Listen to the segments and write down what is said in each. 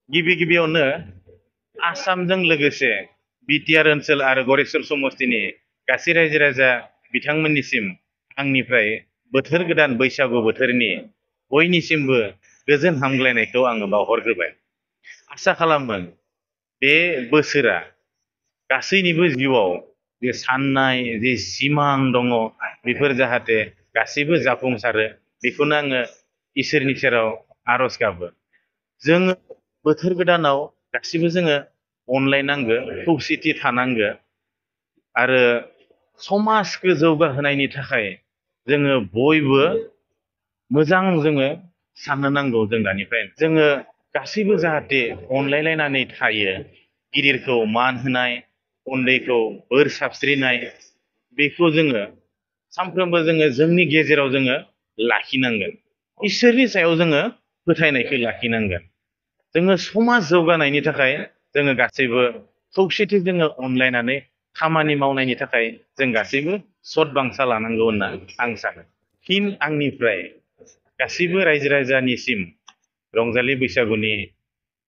गिबि गिबियावनो आसामजों लोगोसे बिटिआर ओनसोल आरो गरेस्वर समस्तिनि गासै रायजो राजा बिथांमोननिसिम आंनिफ्राय बोथोर गोदान बैसागु बोथोरनि बयनिसिमबो गोजोन हामग्लायनायखौ आङो बावहरग्रोबाय। आसा खालामो बे बोसोरा गासैनिबो जिउआव जे साननाय जे सिमां दङ बेफोर जाहाथे गासैबो जाफुंसारो बेखौनो आङो इसोरनि सेराव आरज गाबो। जोङो बोथोर गोदानाव गासिबो जोङो अनलायनांगो, खौसेथि थानांगो आरो समाजखौ जौगाहोनायनि थाखाय जोङो बयबो मोजां जोङो साननो नांगौ। जों दानिफ्राय जोङो गासैबो जाहाथे अनलायलायनानै थायो, गिदिरखौ मान होनाय, उन्दैखौ बोर साबस्रिनाय, बेखौ जोङो सानफ्रोमबो जोङो जोंनि गेजेराव जोङो लाखिनांगोन। इसोरनि सायाव जोङो फोथायनायखौ लाखिनांगोन। जोङो समाज जौगानायनि थाखाय जोङो गासैबो खौसेथि जोङो अनलायनानै खामानि मावनायनि थाखाय जों गासैबो सत बांसा लानांगौ होनना आं सानो। फिन आंनिफ्राय गासैबो रायजो राजानिसिम रंजालि बैसागुनि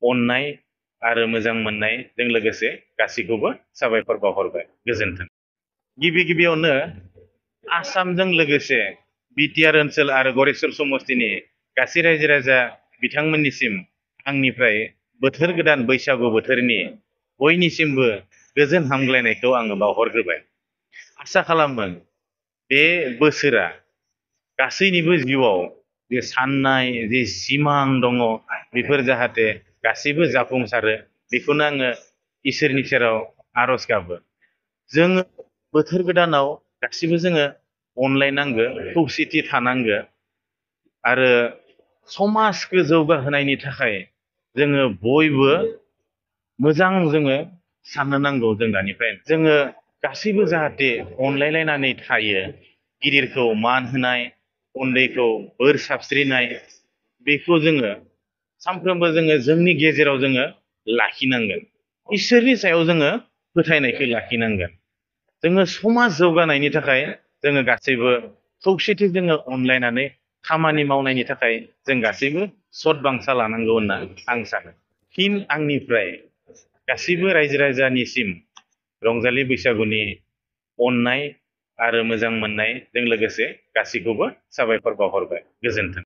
अननाय आरो मोजां मोननायजों लोगोसे गासैखौबो साबायखर बावहरबाय। गोजोन्थों। गिबि गिबियावनो आसामजों लोगोसे बिटिआर ओनसोल आरो गरेस्वर समस्तिनि गासै रायजो राजा बिथांमोननिसिम आंनिफ्राय बोथोर गोदान बैसागु बोथोरनि बयनिसिमबो गोजोन हामग्लायनायखौ आङो बावहरग्रोबाय। आसा खालामो बे बोसोरा गासैनिबो जिउआव जे साननाय जे सिमां दङ बेफोर जाहाथे गासैबो जाफुंसारो बेखौनो आङो इसोरनि सेराव आरज गाबो। जोङो बोथोर गोदानाव गासिबो जोङो अनलायनांगो, खौसेथि थानांगो आरो समाजखौ जौगाहोनायनि थाखाय जोङो बयबो मोजां जोङो साननो नांगौ। जों दानिफ्राय जोङो गासैबो जाहाथे अनलायलायनानै थायो, गिदिरखौ मान होनाय, उन्दैखौ बोर साबस्रिनाय, बेखौ जोङो सानफ्रोमबो जोङो जोंनि गेजेराव जोङो लाखिनांगोन। इसोरनि सायाव जोङो फोथायनायखौ लाखिनांगोन। जोङो समाज जौगानायनि थाखाय जोङो गासैबो खौसेथि जोङो अनलायनानै खामानि मावनायनि थाखाय जों गासैबो सत बांसा लानांगौ होनना आं सानो। फिन आंनिफ्राय गासैबो रायजो राजानिसिम रंजालि बैसागुनि अननाय आरो मोजां मोननायजों लोगोसे गासैखौबो साबायखर बावहरबाय। गोजोन्थों।